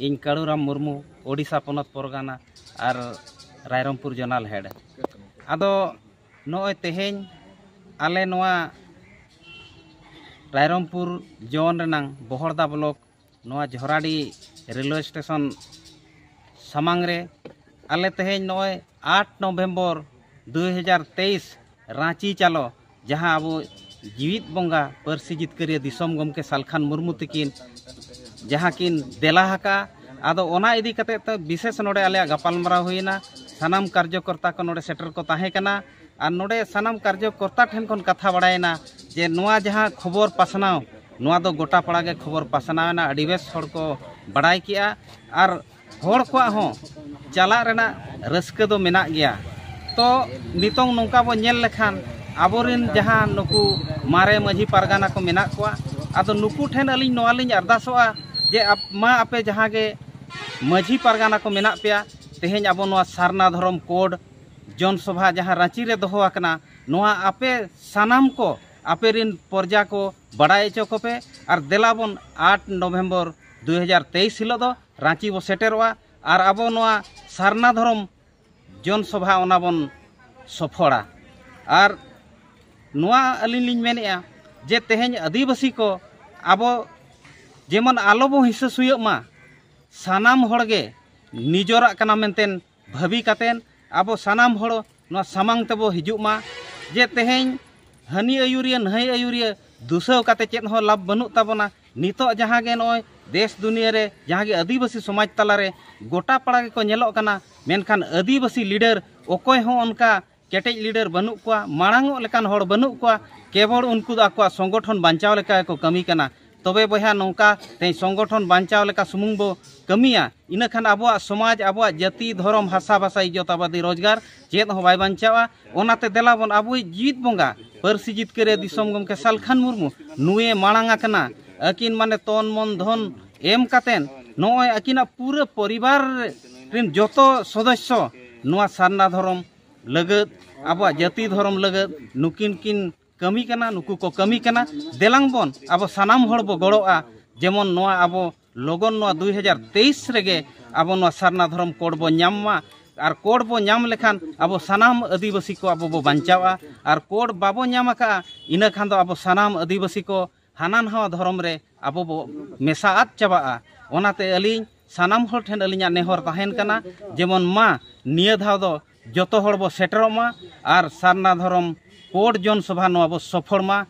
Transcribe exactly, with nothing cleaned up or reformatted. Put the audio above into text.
ᱤᱧ ᱠᱟᱲᱩᱨᱟᱢ ᱢᱩᱨᱢᱩ, ᱳᱰᱤᱥᱟ ᱯᱚᱱᱚᱛ ᱯᱚᱨᱜᱟᱱᱟ ᱟᱨ Rairangpur zonal head. ᱟᱫᱚ ᱱᱚᱜᱼᱚᱭ ᱛᱮᱦᱮᱧ ᱟᱞᱮ ᱱᱚᱣᱟ ᱨᱟᱭᱨᱚᱝᱯᱩᱨ ᱡᱳᱱ ᱨᱮᱱᱟᱝ ᱵᱚᱦᱚᱲᱫᱟ ᱵᱞᱚᱠ, ᱱᱚᱣᱟ ᱡᱷᱚᱨᱟᱰᱤ ᱨᱮᱞᱣᱮ ᱥᱴᱮᱥᱚᱱ ᱥᱟᱢᱟᱝ ᱨᱮ ᱟᱞᱮ ᱛᱮᱦᱮᱧ ᱱᱚᱜᱼᱚᱭ ᱟᱴ ᱱᱚᱵᱷᱮᱢᱵᱚᱨ ᱫᱩ ᱦᱟᱡᱟᱨ ᱛᱮᱭᱤᱥ, ᱨᱟᱸᱪᱤ ᱪᱟᱞᱚ, ᱡᱟᱦᱟᱸ ᱟᱵᱚ ᱡᱤᱣᱤᱫ ᱵᱚᱸᱜᱟ ᱯᱟᱹᱨᱥᱤ ᱡᱤᱛᱠᱟᱹᱨᱤᱭᱟᱹ ᱫᱤᱥᱚᱢ ᱜᱚᱢᱠᱮ ᱥᱟᱞᱠᱷᱟᱱ ᱢᱩᱨᱢᱩ ᱛᱤᱠᱤᱱ ᱡᱟᱦᱟᱸ ᱠᱤᱱ ᱫᱮᱞᱟ ᱟᱠᱟᱫᱼᱟ᱾ ᱟᱫᱚ ᱚᱱᱟ ᱤᱫᱤ ᱠᱟᱛᱮ ᱛᱮ ᱵᱤᱥᱮᱥ ᱱᱚᱰᱮ ᱟᱞᱮᱭᱟᱜ ᱜᱟᱯᱟᱞᱢᱟᱨᱟᱣ ᱦᱩᱭᱮᱱᱟ᱾ ᱥᱟᱱᱟᱢ ᱠᱟᱨᱡᱚᱠᱚᱨᱛᱟ ᱠᱚ ᱱᱚᱰᱮ ᱥᱮᱴᱮᱨ ᱠᱚ ᱛᱟᱦᱮᱸ ᱠᱟᱱᱟ᱾ ᱟᱨ ᱱᱚᱰᱮ ᱥᱟᱱᱟᱢ ᱠᱟᱨᱡᱚᱠᱚᱨᱛᱟ ᱴᱷᱮᱱ ᱠᱷᱚᱱ ᱠᱟᱛᱷᱟ ᱵᱟᱲᱟᱭᱮᱱᱟ ᱡᱮ ᱱᱚᱣᱟ ᱡᱟᱦᱟᱸ ᱠᱷᱚᱵᱚᱨ ᱯᱟᱥᱱᱟᱣ, ᱱᱚᱣᱟ ᱫᱚ ᱜᱚᱴᱟ ᱯᱟᱲᱟ ᱜᱮ ᱠᱷᱚᱵᱚᱨ ᱯᱟᱥᱱᱟᱣ ᱮᱱᱟ, ᱟᱹᱰᱤ ᱵᱮᱥ ᱦᱚᱲ ᱠᱚ ᱵᱟᱲᱟᱭ ᱠᱮᱜᱼᱟ᱾ ᱟᱨ ᱦᱚᱲ ᱠᱚᱣᱟᱜ ᱦᱚᱸ ᱪᱟᱞᱟᱜ ᱨᱮᱱᱟᱜ ᱨᱟᱹᱥᱠᱟᱹ ᱫᱚ ᱢᱮᱱᱟᱜ ᱜᱮᱭᱟ᱾ ᱛᱚ ᱱᱤᱛᱚᱝ ᱱᱚᱝᱠᱟ ᱵᱚ ᱧᱮᱞ ᱞᱮᱠᱷᱟᱱ ᱟᱵᱚᱨᱮᱱ ᱡᱟᱦᱟᱸ ᱱᱩᱠᱩ ᱢᱟᱨᱮ ᱢᱟᱹᱡᱷᱤ ᱯᱟᱨᱜᱟᱱᱟ ᱠᱚ ᱢᱮᱱᱟᱜ ᱠᱚᱣᱟ, ᱟᱫᱚ ᱱᱩᱠᱩ ᱴᱷᱮᱱ ᱟᱹᱞᱤᱧ ᱱᱚᱣᱟ ᱞᱤᱧ ᱟᱨᱫᱟᱥᱚᱜᱼᱟ ᱡᱮ ᱟᱯ-, ᱢᱟ ᱟᱯᱮ ᱡᱟᱦᱟᱸ ᱜᱮ ᱢᱟᱹᱡᱷᱤ ᱯᱟᱨᱜᱟᱱᱟ ᱠᱚ ᱢᱮᱱᱟᱜ ᱯᱮᱭᱟ, ᱛᱮᱦᱮᱧ ᱟᱵᱚ ᱱᱚᱣᱟ ᱥᱟᱨᱱᱟ ᱫᱷᱚᱨᱚᱢ ᱠᱳᱰ ᱡᱚᱱ ᱥᱚᱵᱷᱟ ᱡᱟᱦᱟᱸ ᱨᱟᱸᱪᱤ ᱨᱮ ᱫᱚᱦᱚ ᱟᱠᱟᱱᱟ, ᱱᱚᱣᱟ ᱟᱯᱮ ᱥᱟᱱᱟᱢ ᱠᱚ, ᱟᱯᱮ ᱨᱤᱱ ᱯᱚᱨᱡᱟ ᱠᱚ ᱵᱟᱰᱟᱭ ᱦᱚᱪᱚ ᱠᱚᱯᱮ᱾ ᱟᱨ ᱫᱮᱞᱟ ᱵᱚᱱ ᱟᱴ ᱱᱚᱵᱷᱮᱢᱵᱚᱨ ᱫᱩ ᱦᱟᱡᱟᱨ ᱛᱮᱭᱤᱥ ᱦᱤᱞᱳᱜ ᱫᱚ ᱨᱟᱸᱪᱤ ᱵᱚ ᱥᱮᱴᱮᱨᱚᱜᱼᱟ ᱟᱨ ᱟᱵᱚ ᱱᱚᱣᱟ ᱥᱟᱨᱱᱟ ᱫᱷᱚᱨᱚᱢ ᱡᱚᱱ ᱥᱚᱵᱷᱟ ᱚᱱᱟ ᱵᱚᱱ ᱥᱚᱯᱷᱚᱲᱟ᱾ ᱟᱨ ᱱᱚᱣᱟ ᱟᱹᱞᱤᱧ ᱞᱤᱧ ᱢᱮᱱᱮᱫᱼᱟ ᱡᱮ ᱛᱮᱦᱮᱧ ᱟᱹᱫᱤᱵᱟᱹᱥᱤ ᱠᱚ ᱟᱵᱚ ᱡᱮᱢᱚᱱ ᱟᱞᱚ ᱵᱚ ᱦᱤᱸᱥᱟᱹ ᱥᱩᱭᱟᱹᱜ ᱢᱟ, ᱥᱟᱱᱟᱢ ᱦᱚᱲ ᱜᱮ ᱱᱤᱡᱚᱨᱟᱜ ᱠᱟᱱᱟ ᱢᱮᱱᱛᱮ ᱵᱷᱟᱹᱵᱤ ᱠᱟᱛᱮᱱ ᱟᱵᱚ ᱥᱟᱱᱟᱢ ᱦᱚᱲ ᱱᱚᱣᱟ ᱥᱟᱢᱟᱝ ᱛᱮᱵᱚ ᱦᱤᱡᱩᱜ ᱢᱟ᱾ ᱡᱮ ᱛᱮᱦᱮᱧ ᱦᱟᱹᱱᱤ ᱟᱹᱭᱩᱨᱤᱭᱟᱹ ᱱᱟᱹᱭ ᱟᱹᱭᱩᱨᱤᱭᱟᱹ ᱫᱩᱥᱟᱹᱣ ᱠᱟᱛᱮ ᱪᱮᱫ ᱦᱚᱸ ᱞᱟᱵᱷ ᱵᱟᱹᱱᱩᱜ ᱛᱟᱵᱚᱱᱟ᱾ ᱱᱤᱛᱚᱜ ᱡᱟᱦᱟᱸ ᱜᱮ ᱱᱚᱜᱼᱚᱭ ᱫᱮᱥ ᱫᱩᱱᱤᱭᱟᱹ ᱨᱮ ᱡᱟᱦᱟᱸ ᱜᱮ ᱟᱹᱫᱤᱵᱟᱹᱥᱤ ᱥᱚᱢᱟᱡᱽ ᱛᱟᱞᱟᱨᱮ ᱜᱚᱴᱟ ᱯᱟᱲᱟ ᱜᱮᱠᱚ ᱧᱮᱞᱚᱜ ᱠᱟᱱᱟ, ᱢᱮᱱᱠᱷᱟᱱ ᱟᱹᱫᱤᱵᱟᱹᱥᱤ ᱞᱤᱰᱟᱨ ᱚᱠᱚᱭ ᱦᱚᱸ ᱚᱱᱠᱟ ᱠᱮᱴᱮᱡ ᱞᱤᱰᱟᱨ ᱵᱟᱹᱱᱩᱜ ᱠᱚᱣᱟ, ᱢᱟᱲᱟᱝᱚᱜ ᱞᱮᱠᱟᱱ ᱦᱚᱲ ᱵᱟᱹᱱᱩᱜ ᱠᱚᱣᱟ᱾ ᱠᱮᱵᱚᱞ ᱩᱱᱠᱩ ᱫᱚ ᱟᱠᱚᱣᱟᱜ ᱥᱚᱝᱜᱚᱴᱷᱚᱱ ᱵᱟᱧᱪᱟᱣ ᱞᱮᱠᱟ ᱜᱮᱠᱚ ᱠᱟᱹᱢᱤ ᱠᱟᱱᱟ᱾ ᱛᱚᱵᱮ ᱵᱚᱭᱦᱟ, ᱱᱚᱝᱠᱟ ᱛᱮᱦᱮᱧ ᱥᱚᱝᱜᱚᱴᱷᱚᱱ ᱵᱟᱧᱪᱟᱣ ᱞᱮᱠᱟ ᱥᱩᱢᱩᱝ ᱵᱚ ᱠᱟᱹᱢᱤᱭᱟ, ᱤᱱᱟᱹᱠᱷᱟᱱ ᱟᱵᱚᱣᱟᱜ ᱥᱚᱢᱟᱡᱽ, ᱟᱵᱚᱣᱟᱜ ᱡᱟᱹᱛᱤ, ᱫᱷᱚᱨᱚᱢ, ᱵᱷᱟᱥᱟ, ᱵᱷᱟᱥᱟ, ᱤᱡᱽᱡᱚᱛ, ᱟᱵᱟᱫᱤ, ᱨᱳᱡᱽᱜᱟᱨ ᱪᱮᱫ ᱦᱚᱸ ᱵᱟᱭ ᱵᱟᱧᱪᱟᱣᱟ᱾ ᱚᱱᱟᱛᱮ ᱫᱮᱞᱟ ᱵᱚᱱ ᱟᱵᱚᱭᱤᱡ ᱡᱤᱣᱤᱫ ᱵᱚᱸᱜᱟ ᱯᱟᱹᱨᱥᱤ ᱡᱤᱛᱠᱟᱹᱨᱤᱭᱟᱹ ᱫᱤᱥᱚᱢ ᱜᱚᱢᱠᱮ ᱥᱟᱞᱠᱷᱟᱱ ᱢᱩᱨᱢᱩ ᱱᱩᱭᱮ ᱢᱟᱲᱟᱝ ᱟᱠᱟᱱᱟ᱾ ᱟᱹᱠᱤᱱ ᱢᱟᱱᱮ ᱛᱚᱱ ᱢᱚᱱ ᱫᱷᱚᱱ ᱮᱢ ᱠᱟᱛᱮᱱ ᱱᱚᱜᱼᱚᱭ ᱟᱹᱠᱤᱱᱟᱜ ᱯᱩᱨᱟᱹ ᱯᱚᱨᱤᱵᱟᱨ ᱨᱮᱱ ᱡᱚᱛᱚ ᱥᱚᱫᱚᱥᱥᱚ ᱱᱚᱣᱟ ᱥᱟᱨᱱᱟ ᱫᱷᱚᱨᱚᱢ ᱞᱟᱹᱜᱤᱫ, ᱟᱵᱚᱣᱟᱜ ᱡᱟᱹᱛᱤ ᱫᱷᱚᱨᱚᱢ ᱞᱟᱹᱜᱤᱫ ᱱᱩᱠᱤᱱ ᱠᱤᱱ ᱠᱟᱹᱢᱤ ᱠᱟᱱᱟ, ᱱᱩᱠᱩ ᱠᱚ ᱠᱟᱹᱢᱤ ᱠᱟᱱᱟ᱾ ᱫᱮᱞᱟᱝ ᱵᱚᱱ ᱟᱵᱚ ᱥᱟᱱᱟᱢ ᱦᱚᱲ ᱵᱚ ᱜᱚᱲᱚᱜᱼᱟ, ᱡᱮᱢᱚᱱ ᱱᱚᱣᱟ ᱟᱵᱚ ᱞᱚᱜᱚᱱ ᱱᱚᱣᱟ ᱫᱩᱭ ᱦᱟᱡᱟᱨ ᱛᱮᱭᱤᱥ ᱨᱮᱜᱮ ᱟᱵᱚ ᱱᱚᱣᱟ ᱥᱟᱨᱱᱟ ᱫᱷᱚᱨᱚᱢ ᱠᱳᱰ ᱵᱚ ᱧᱟᱢ ᱢᱟ᱾ ᱟᱨ ᱠᱳᱰ ᱵᱚ ᱧᱟᱢ ᱞᱮᱠᱷᱟᱱ ᱟᱵᱚ ᱥᱟᱱᱟᱢ ᱟᱹᱫᱤᱵᱟᱹᱥᱤ ᱠᱚ ᱟᱵᱚ ᱵᱚ ᱵᱟᱧᱪᱟᱣᱼᱟ᱾ ᱟᱨ ᱠᱳᱰ ᱵᱟᱵᱚ ᱧᱟᱢ ᱟᱠᱟᱫᱼᱟ, ᱤᱱᱟᱹ ᱠᱷᱟᱱ ᱫᱚ ᱟᱵᱚ ᱥᱟᱱᱟᱢ ᱟᱹᱫᱤᱵᱟᱹᱥᱤ ᱠᱚ ᱦᱟᱱᱟ ᱱᱟᱣᱟ ᱫᱷᱚᱨᱚᱢ ᱨᱮ ᱟᱵᱚ ᱵᱚ ᱢᱮᱥᱟ ᱟᱫ ᱪᱟᱵᱟᱜᱼᱟ᱾ ᱚᱱᱟᱛᱮ ᱟᱹᱞᱤᱧ ᱥᱟᱱᱟᱢ ᱦᱚᱲ ᱴᱷᱮᱱ ᱟᱹᱞᱤᱧᱟᱜ ᱱᱮᱦᱚᱨ ᱛᱟᱦᱮᱱ ᱠᱟᱱᱟ, ᱡᱮᱢᱚᱱ ᱢᱟ ᱱᱤᱭᱟᱹ ᱫᱷᱟᱣ ᱫᱚ ᱡᱚᱛᱚ ᱦᱚᱲ ᱵᱚ ᱥᱮᱴᱮᱨᱚᱜ ᱢᱟ ᱟᱨ ᱥᱟᱨᱱᱟ ᱫᱷᱚᱨᱚᱢ ᱠᱳᱰ ᱡᱚᱱ ᱥᱚᱵᱷᱟ ᱱᱚᱣᱟ ᱵᱚ ᱥᱚᱯᱷᱚᱲ ᱢᱟ᱾